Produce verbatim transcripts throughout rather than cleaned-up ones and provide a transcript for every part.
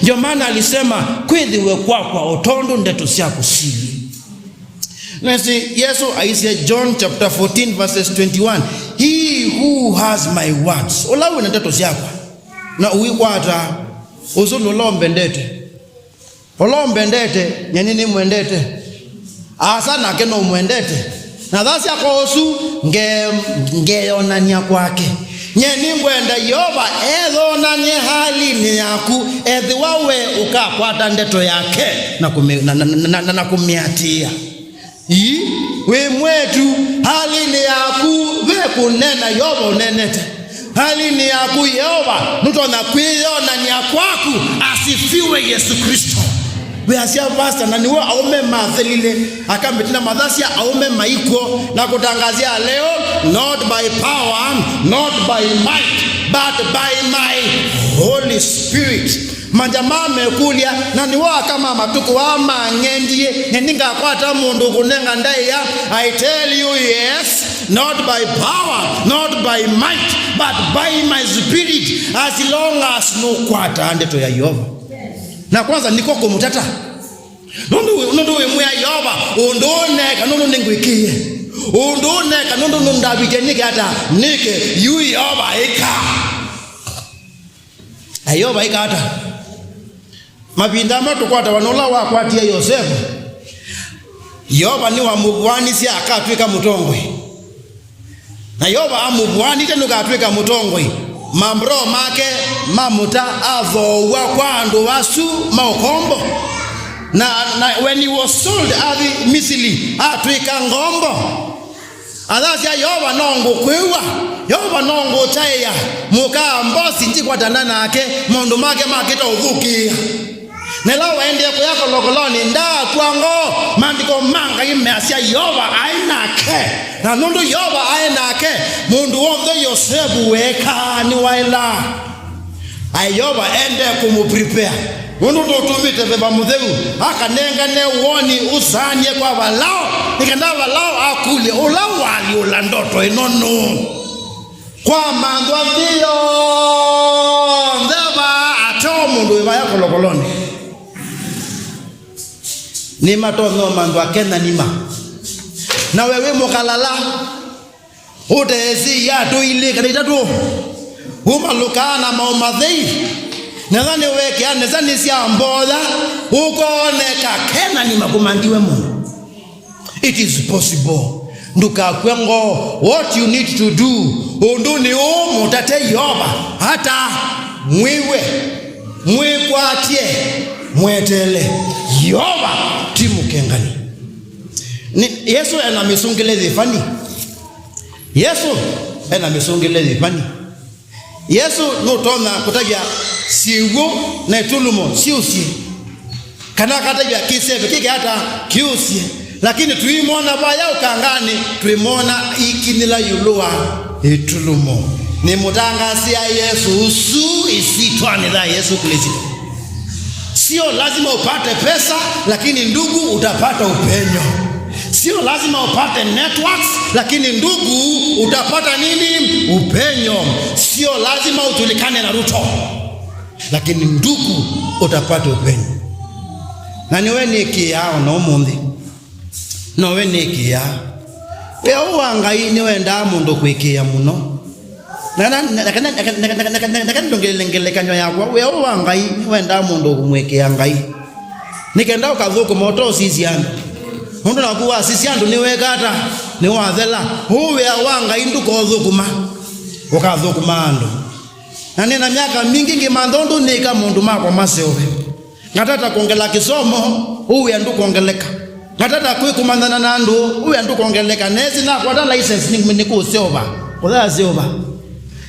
Ndio maana alisema, "Kwĩthĩwe kwakwa o tondũ ndeto syaku silyĩ." Nĩsĩ Yesũ aisye, John chapter fourteen verses twenty-one, "He who has my words," ũla wĩ na ndeto syakwa na ũikwata, ũsu nũla ũmbendete. Ũla ũmbendete, nyie nĩnĩmwendete. Asa nake nũmwendete. Na tha syakwa ũsu nge-, ngeyonany'a kwake. Nyie nĩngwenda Yeova eyonany'e halinĩ yaku, ethĩwa we ũkakwata ndeto yake na kũmĩ-, na, na, na, na, na kũmĩatĩĩa. Ii, wĩ mwetu, halinĩ yaku ve kũnena Yeova ũnenete. Halinĩ yaku Yeova nũtonya kwĩyonany'a kwaku. Asifiwe Yesu Kristo. Weasya, "Pastor, na nĩw'o aũme mathelile." Akamĩtina mathasya aũme maikw'o na kũtangazia leo, "Not by power, not by might, but by my Holy Spirit." Manjamaa mekũlya, "Na nĩw'o aka ma matukũ aa mang'endie, na nĩngakwata mũndũ kũnenga ndaĩa?" I tell you, yes, not by power, not by might, but by my spirit, as long as nũkwata ndeto ya Yeova. Na kwanza nĩko kũmũtata. Nũndũ wĩ, nũndũ wĩmwĩa Yeova, "Ũndũ ũũ neeka nũndũ nĩngwĩkĩie. Ũndũ ũũ neeka nũndũ nũndavĩtye nĩke ata? Nĩke." Yu Yeova ĩka. Na Yeova ĩka ata? Mavinda amwe tũkwatawa na ũla wakwatie Yosevu. Yeova nĩwamũvũanisye akatw'ĩka mũtongoi. Na Yeova amũvũanĩte nũkatw'ĩka mũtongoi. Mambro make mamũta athoow'a kwa andũ asu ma ũkombo. Na, na when he was sold athi Misili, atw'ĩka ngombo. Athasya, "Yeova no ngũkwĩw'a, Yeova no ngũtaĩa, mũka mbosi ndikwatana nake, maũndũ make makĩta ũthũkĩĩa." Na ĩla waendie kũya kolokolonĩ, ndaakw'a ngoo. Maandĩko ma Ngai measya Yeova aĩ nake. Na nũndũ Yeova aĩ nake, mũndũ w'onthe Yosevu weekaa nĩwaĩlaa. Aĩ Yeova ende kũmũprepare. Nũndũ nũtũmĩte Veva Mũtheu akanengane woni ũsaanie kwa Valao, nĩ kenda Valao akũlye, "Ũla waalyũla ndoto ĩno nũũ?" Kwamanthwa nthĩ yonthe vaa, ate o mũndũ wĩ vaya kolokolonĩ. Nĩmatonya ũmanthwa Kenani ma. Na we wĩ mũkalala, ũteesĩ iatũ ilĩ kana itatũ, ũmalũkaa na maũmathei, nesa nĩwekĩa nesa nĩsyamboya, ũkoneka Kenani ma kũmanthiwe mũno. It is possible. Ndũkakw'e ngoo. What you need to do, ũndũ nĩ ũũ, mũtate Yeova. Ata? Mwĩw'e, mwĩkwatye, mweteele. Yeova ti mũkengani. Nĩ, Yesũ ena mĩsũngĩle yĩvani. Yesũ ena mĩsũngĩle yĩvani. Yesũ nũtonya kũtavya syĩw'ũ na ĩtulumo syĩũsye, kana akatavya kĩseve kĩke ata kĩũsye, lakini tũimwona vaya ũkanganĩ, twĩmwona ikinyĩla ĩũlũ wa ĩtulumo. Nĩmũtangaasĩa Yesũ ũsu ĩsyĩtwanĩ ya Yesũ Klĩsto. Sio lazima upate pesa, lakini ndugu, utapata upenyo. Sio lazima upate networks, lakini ndugu, utapata nini? Upenyo. Sio lazima ujulikane na Ruto, lakini ndugu, utapata upenyo. Na nĩwe nĩkĩaa o na ũmũnthĩ. Nowe nĩkĩaa. Wĩa ũũ wa Ngai nĩwendaa mũndũ kwĩkĩĩa mũno. Na, na, na, na, na, na, na, na, na, na, na, na, ndongelele ngelekany'o yakwa. Wĩa ũũ wa Ngai nĩwendaa mũndũ kũmwĩkĩa Ngai. Nĩ kenda ũkathũkũma ũtosisya andũ. Nũndũ naku wasisya andũ nĩweka ata? Nĩwathela. Ũũ wĩa wa Ngai ndũkothũkũma. Ũkathũkũma andũ. Na nĩ na myaka mingĩ ngĩmantha ũndũ nĩĩka maũndũ makwa maseũve. Ngatata kwongela kĩsomo, ũũ wĩa ndũkwongeleka. Ngatata kwĩkũmanthana na andũ, ũũ wĩa ndũkwongeleka. Nesi nakwata license nĩ, nĩ kũseũva, kũthea seũva.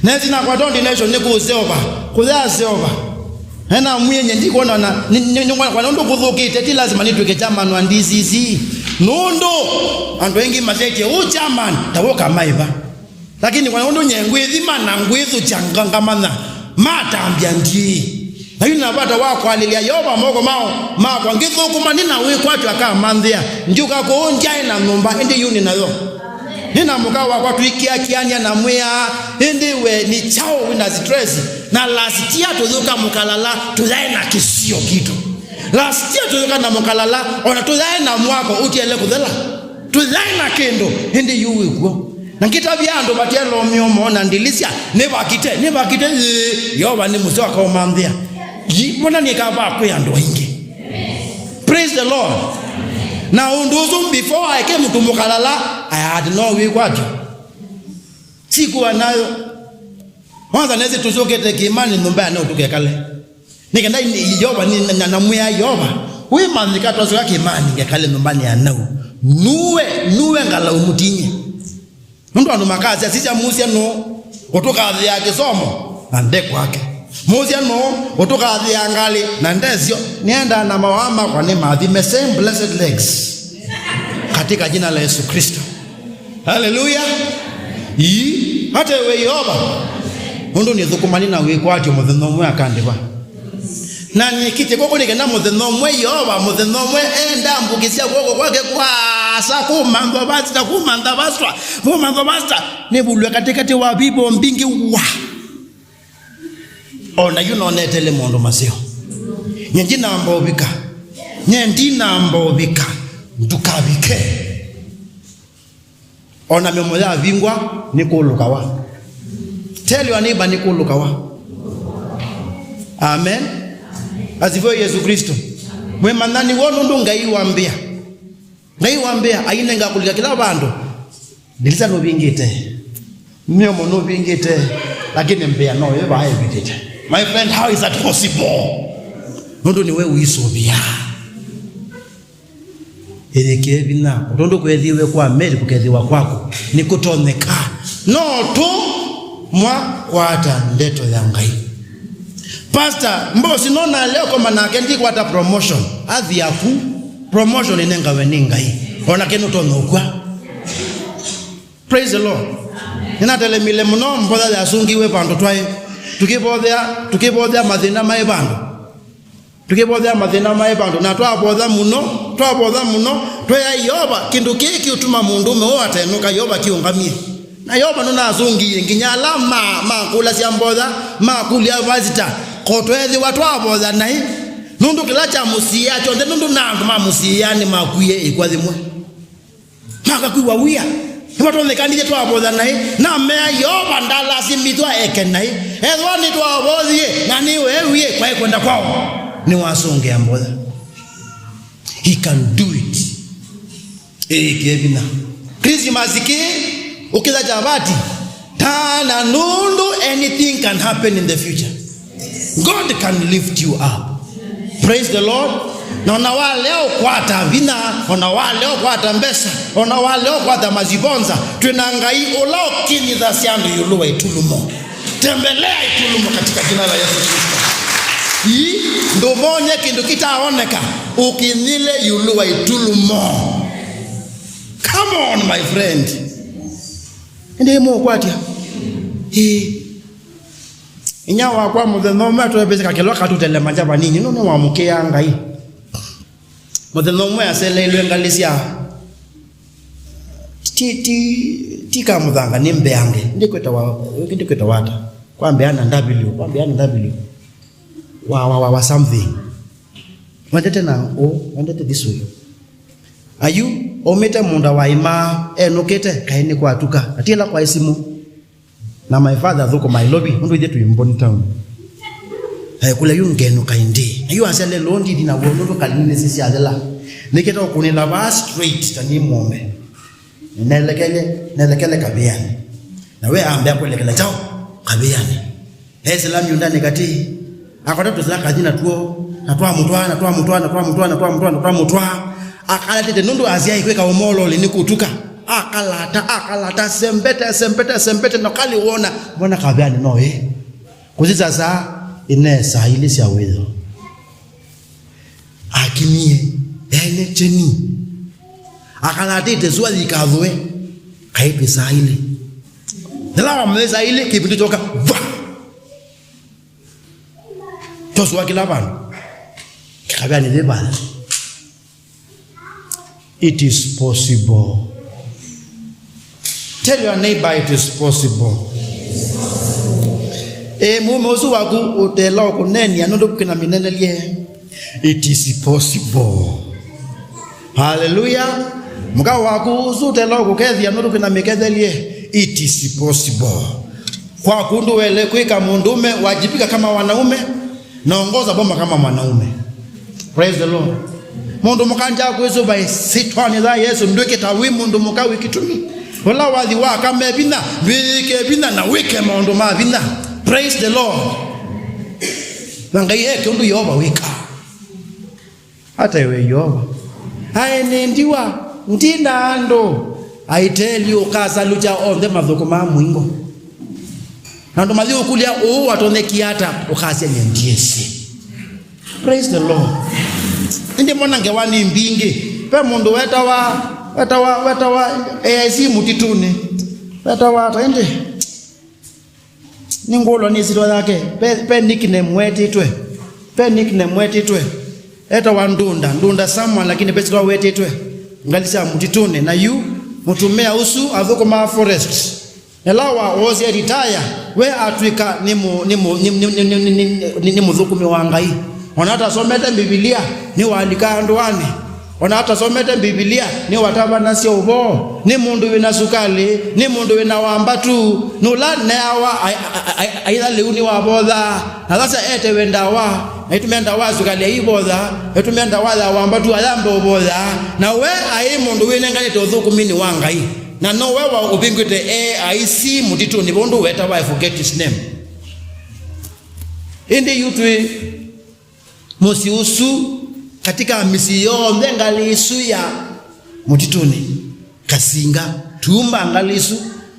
Nesi nakwata ordination nĩ kũseũva, kũthea seũva. Ena mwĩe nye ndikwona na, nĩ, nĩ, nĩ, kwa nũndũ kũthũkĩte, ti lazima nĩtwĩke chairman wa D C C. Nũndũ andũ aingĩ masyaĩtye, "Ũ chairman, ta wũka maĩva." Lakini kwa ũndũ nye ngwĩthima na ngwĩthukya nga-, ngamanya, matambya ndiĩ. Na yu nĩ na vata wa kwalĩlya Yeova moko mao makwa, ngĩthũkũma nĩ na wĩkwatyo akamanthĩa. Ndyũka kũũ ndyaĩ na nyũmba, ĩndĩ yu nĩ nayo. Nĩ na mũka wakwa tũikĩakĩanĩa na mwĩaa, ĩndĩ we nĩ kyaũ wĩ na stress? Na last year tũyũka Mũkalala, tũyaĩ na kĩsio kitũ. Last year tũyũka na Mũkalala, ona tũyaĩ na mwako ũtiele kũthela. Tũyaĩ na kĩndũ, ĩndĩ yu wĩkw'o. Na ngĩtavya andũ matiele ũmio moona ndilisya, nĩvakite, nĩvakite, ĩĩ, Yeova nĩ mũseo akaũmanthĩa. Yi, mbona nĩkavaa kwĩ andũ aingĩ? Praise the Lord. Na ũndũ ũsu, before aeke mũndũ Mũkalala, I had no wĩkwatyo. Sikuwa nayo. Kwanza nesi tũsyũkĩte kĩĩmanĩ nyũmba ya Nau tũkekale. Nĩ kenda Yeova, nĩ, na, namwĩa Yeova, wĩmanyĩka twasyoka kĩĩmanĩ ngekale nyũmbanĩ ya Nau. Nuwe, nuwe ngalau mũtinye. Nũndũ andũ makasya, sisya mũsya nũũ ũtũkathĩaa kĩsomo, na nde kwake. Mũsya nũũ ũtũkathĩaa ngalĩ, na ndesyo. Nĩendaa na mawaa makwa nĩ mathime, same blessed legs. Katika jina la Yesu Kristo. Haleluya. Ii, hata we Yeova. Nũndũ nĩthũkũmani na wĩkwatyo mũthenya ũmwe akandĩva. Na nĩkĩte kũkũ nĩ kenda mũthenya ũmwe Yeova, mũthenya ũmwe enda mbũkĩsya kw'oko kwake kwasa kũmanthwa vasita, kũmantha vasita, kũmanthwa vasita. Nĩvulwe katĩkatĩ wa vivo mbingĩ wa. O na yu nonetele maũndũ maseo. Nye ndinamba ũvika. Nye ndinamba ũvika. Ndũkavike. O na mĩomo yavingwa, nĩkũlũkawa. Tell your neighbor, nĩkũlũkawa. Amen. Asifiwe Yesu Kristo. Mwĩmanyani w'o nũndũ Ngai wambĩa. Ngai wambĩa, ainenga kũlika kĩla vandũ. Ndilisa nũvingĩte. Mĩomo nũvingĩte. Lakini mbĩa no ĩvaa ĩvitĩte. My friend, how is that possible? Nũndũ nĩwe ũisũvĩa. Ĩyĩkĩe vinya, o tondũ kweethĩiwe kwa Meli kũkeethĩwa kwaku, nĩkũtonyeka. No tũ mwa kwata ndeto ya Ngai. Pastor, mbosi nona leo koma nake ndikwata promotion. Athi yaku, promotion ĩnengawe nĩ Ngai. O nake nũtonya ũkw'a. Praise the Lord. Nĩnatelemile mũno, mboya yasungiwe vandũ twaĩ. Tũkĩvothea, tũkĩvothea mathĩna maĩ vandũ. Tũkĩvothea mathĩna maĩ vandũ, na twavotha mũno, twavotha mũno, tweea Yeova, kĩndũ kĩĩ kĩũtuma mũndũũme ũũ atenũka, Yeova kĩũngamie. Na Yeova nũnasũngiie nginya ala ma-, makũlasya mboya, makũlya vasita, ko tweethĩwa twavoya naĩ, nũndũ kĩla kyamũsiĩĩa kyonthe, nũndũ na andũ mamũsiĩĩa nĩmakwie ĩkw'a yĩmwe. Makakwĩw'a wia. Nĩvatonyeka nithyĩ twavoya naĩ. Namea Yeova ndalasimithwa eke naĩ. Ethĩwa nĩtwavoyie na nĩweewie kwaĩ kwenda kwaũ, nĩwasũngĩa mboya. He can do it. Ĩkĩe vinya. Christmas kĩĩ, ũkĩtha chavati. Tana nũndũ anything can happen in the future. God can lift you up. Praise the Lord. Na ona walea ũkwata vinya, ona walea ũkwata mbesa, ona walea ũkwata masibonza, twĩ na Ngai ũla ũkinyithasya andũ ĩũlũ wa itulumo. Tembelea itulumo katika jina la Yesu Kristo. Ii, ndũvonye kĩndũ kitaoneka, ũkinyĩle ĩũlũ wa itulumo. Come on, my friend. Ĩndĩ mũkwatya. Ĩĩ. Inyia wakwa mũthenya ũmwe atwevĩsye kakĩlwa katũtelema kya vanini, nũndũ nĩwamũkĩaa Ngai. Mũthenya ũmwe aseleilwe ngalĩ sya, ti, ti, ti ka mũthanga, nĩ mbeange. Ndikwĩtawa, ndikwĩtawa ata? Kwa mbeana W, kwa mbeana W. Wa, wa, wa, wa something. Wendete na ũ, wendete this way. Ayu, aumĩte mũũnda wa imaa, enũkĩte, kaĩ nĩ kwatuka. Atiĩla kwa isimũ. Na my father athũkũma Nairobi, nũndũ ithyĩ twĩ Mboni town. Ekũlya yu ngenũka ĩndĩ. Na yu asya lelo ndithi na w'o nũndũ kalini nĩsisyathela. Nĩkĩte ũkũnĩla vaa straight ta nĩ mũũme. Nelekele, nelekele kavĩanĩ. Na we ambĩa kwelekela kyaũ? Kavĩanĩ. Esĩla myũndanĩ katĩ. Akwata tũsila kathi natw'o, na twamũtwaa, na twamũtwaa, na twamũtwaa, na twamũtwaa, na twamũtwaa. Akalatĩte nũndũ asyaĩ kwĩka ũmololi nĩ kũtuka. Akalata, akalata, sembete, sembete, sembete, na kali wona, mbona kavĩanĩ no ĩ. Kũsisa saa ĩne saa ilĩ sya wĩoo. Akinyie, ene kyeni. Akalatĩte sua yikathũe, kaĩtĩ saa ilĩ. Nĩla wamũĩ saa ilĩ, kĩvindu kyoka, va! Kyosũa kĩla vandũ. Kĩkavĩanĩ yĩ vala. It is possible. Tell your neighbor, it is possible. Ĩ, mũũme ũsu waku ũtela ũkũnenia nũndũ kwĩna mĩnenelye. It is possible. Haleluya. Mũka waku ũsu ũtela ũkũkethya nũndũ kwĩna mĩkethelye. It is possible. Kwaku ndũele kwĩka mũndũũme, wajibika kama wanaume, na ongoza boma kama mwanaume. Praise the Lord. Mũndũ mũka nja kwĩsũva ĩsĩtwanĩ ya Yesũ, ndwĩke ta wĩ mũndũ mũka wĩ kĩtumi. Ũla wathi waka me vinya, ndwĩyĩke vinya na wĩke maũndũ ma vinya. Praise the Lord. Na Ngai eke ũndũ Yeova wĩkaa. Hata iwe Yeova. Aĩ nĩ ndiwa, ndi na andũ. Aiteli ũkasalukya onthe mathũkũ ma mũingo. Na andũ mathi ũkũlya ũũ watonyekie ata, ũkasya nyie ndiĩsĩ. Praise the Lord. Ĩndĩ mona ngewa nĩ mbingĩ. Ve mũndũ wetawa, wetawa, wetawa A I C mũtitũnĩ. Wetawa ata ĩndĩ? Nĩngũlwa nĩ ĩsyĩtwa yake. Ve, ve nickname wetĩtwe. Ve nickname wetĩtwe. Etawa Ndunda, Ndunda someone, lakini ve ĩsyĩtwa wetĩtwe. Ngalĩ sya mũtitũnĩ. Na yu, mũtumĩa ũsu athũkũmaa forest. Ĩla wa oosie retire, we atw'ĩka nĩ mũ-, nĩ mũ-, nĩ, nĩ mũthũkũmi wa Ngai. Ona atasomete Mbivilia, nĩwalika ndũanĩ. Ona atasomete Mbivilia, nĩwatavanasya ũvoo. Nĩ mũndũ wĩ na sukalĩ, nĩ mũndũ wĩ na wambatu, nũla neawa ai-, ai-, ai-, aitha lĩu nĩwavothaa. Na sasa etewe ndawa, aitũmĩa ndawa ya sukalĩ aivotha, aitũmĩa ndawa ya wambatu ayamba ũvothaa. Na we aĩ mũndũ wĩnenganĩte ũthũkũminĩ wa Ngai. Na nowe wa ũvingwĩte A I C mũtitũnĩ, vau ndũ wetawa, I forget his name. Ĩndĩ yu twĩ mũsyĩ ũsu, katika mĩsyĩ yonthe ngalĩ ĩsu ya mũtitũnĩ, Kasinga, Tumba, ngalĩ ĩsu,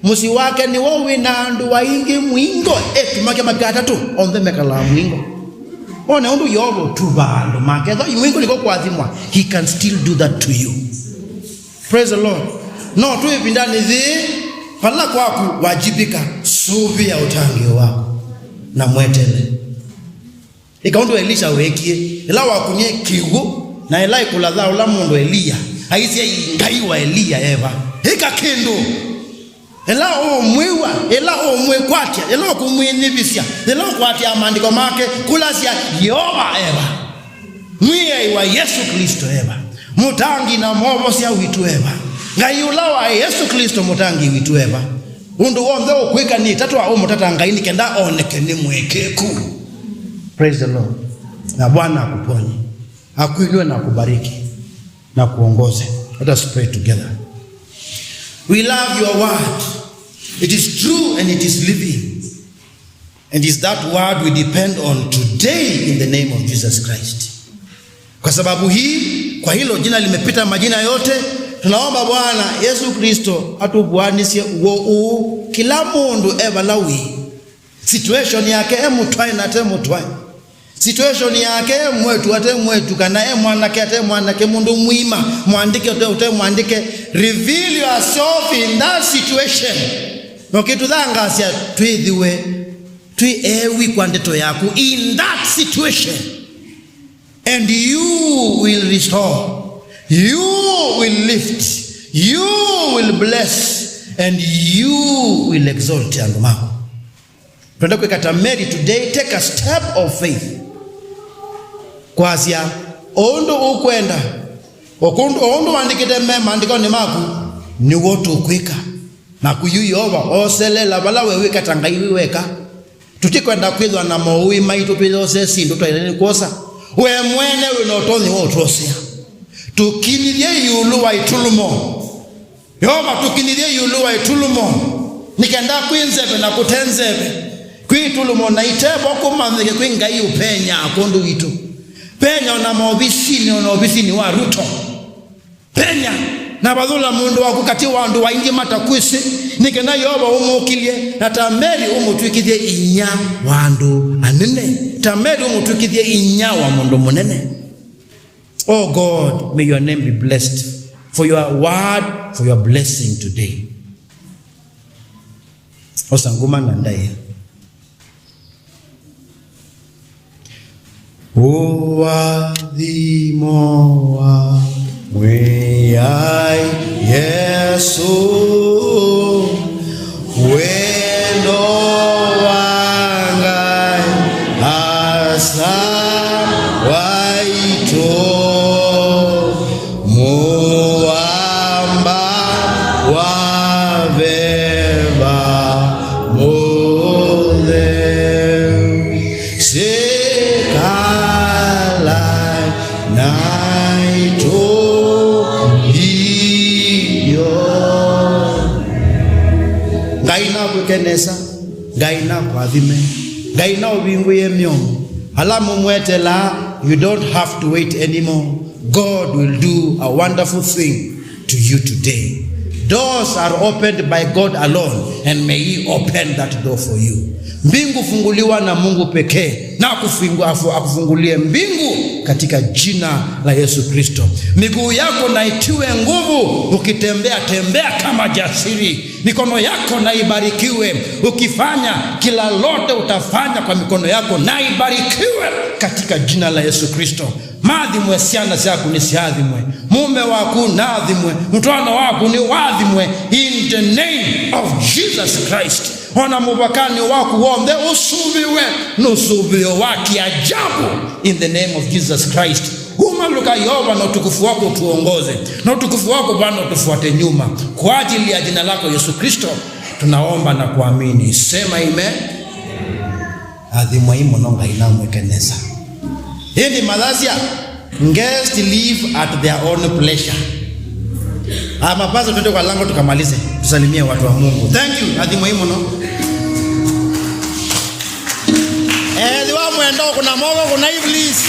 mũsyĩ wake nĩw'o wĩ na andũ aingĩ mũingo, etu make mavika atatũ, onthe mekalaa mũingo. One ũndũ Yeova ũtuvaa andũ make. Ethĩwa mũingo nĩko kũathimwa, he can still do that to you. Praise the Lord. No twĩ ĩvindanĩ yĩĩ, vala kwaku wajibika, sũvĩa ũtangĩĩo waku na mwetele. Ĩka ũndũ Elisha weekie, ĩla wakunie kĩw'ũ, na ĩla ĩkũla ya ũla mũndũ Eliya, aisye, "Ĩ Ngai wa Eliya eva? Ĩka kĩndũ." Ĩla ũũmwĩw'a, ĩla ũũmwĩkwatya, ĩla ũkũmwĩnyivĩsya, ĩla ũkwatĩaa maandĩko make, kũlasya, "Yeova eva? Mwĩai wa Yesũ Klĩsto eva? Mũtangi na Mwovosya witũ eva? Ngai ũla wa Yesũ Klĩsto mũtangi witũ eva?" Ũndũ w'onthe ũkwĩka nĩ ĩtatwa ũmũtata Ngai nĩ kenda oneke nĩ mwĩkĩĩku. Praise the Lord. Na Bwana akuponye, akuinue na akubariki na kuongoze. Let us pray together. We love your word. It is true and it is living. And is that word we depend on today in the name of Jesus Christ. Kwa sababu hii, kwa hilo jina limepita majina yote, tunaomba Bwana Yesu Kristo atuvuanisye uo uu, kila mũndũ e vala wĩ. Situation yake e mũtwae na ate mũtwae. Situation yake e mwetu ate mwetu, kana e mwanake ate mwanake, mũndũ mũima, mwandĩke ate, ate mwandĩke. Reveal yourself in that situation. Na ũkĩtũthangaasya twĩthĩwe twĩ ewi kwa ndeto yaku in that situation. And you will restore, you will lift, you will bless, and you will exalt andũ maku. Twenda kwĩka ta Mary today, take a step of faith. Kwasya, o ũndũ ũkwenda, o kũndũ, o ũndũ wandĩkĩte me maandĩkonĩ maku, nĩw'o tũkwĩka. Naku yu Yeova, oselela vala we wĩka ta Ngai wĩ weka. Tũtikwenda kwĩthwa na moũĩ maitũ twĩyosee syĩndũ twaĩle nĩ kwosa. We mwene wĩ na ũtonyi wa ũtwosea. Tũkinyithye ĩũlũ wa itulumo. Yeova, tũkinyithye ĩũlũ wa itulumo. Nĩ kenda kwĩ nzeve na kũte nzeve, kwĩ itulumo na itevo kũmanyĩke kwĩ Ngai ũpenyaa kwondũ witũ. Penya o na maovisinĩ, o na ovisinĩ wa Ruto. Penya na vathũla mũndũ waku katĩ wa andũ aingĩ matakwĩsĩ, nĩ kenda Yeova ũmũkĩlye, na ta Mary ũmũtw'ĩkĩthye inyia wa andũ anene, ta Mary ũmũtw'ĩkĩthye inyia wa mũndũ mũnene. Oh God, may your name be blessed for your word, for your blessing today. Osa nguma na ndaĩa. Ũathimo wa Mwĩai Yesũ, wendo wa Mũamba wa veva mũtheu, sikala naitũ iyo. Ngai nakwĩke nesa, Ngai nakũathime, Ngai naũvingũĩe mĩomo. Ala mũmwetelaa, you don't have to wait anymore. God will do a wonderful thing to you today. Doors are opened by God alone, and may He open that door for you. Mbingu funguliwa na Mungu pekee, na akufungu-, afu-, akufungulie mbingu katika jina la Yesu Kristo. Miguu yako na itiwe nguvu, ukitembea, tembea kama jasiri. Mikono yako na ibarikiwe, ukifanya kila lote utafanya kwa mikono yako na ibarikiwe katika jina la Yesu Kristo. Mathimwe, syana syaku nĩsyathimwe, mũme waku nathimwe, mũtwaano waku nĩwathimwe in the name of Jesus Christ. Ona mũvakanĩ waku w'onthe ũsũvĩwe nĩ ũsũvĩo wa kĩajabu in the name of Jesus Christ. Umaluka Yehova, na utukufu wako utuongoze, na utukufu wako Bwana utufuate nyuma, kwa ajili ya jina lako Yesu Kristo tunaomba na kuamini. Sema amen. Athimwai mũno, Ngai namwĩke nesa. Ĩndĩ mathasya, guests leave at their own pleasure. Ah, mapasa, twende kwa lango tukamalize, tusalimie watu wa Mungu. Thank you. Athimwai mũno. Ethĩwa mwenda ũkũna moko, kũnai please.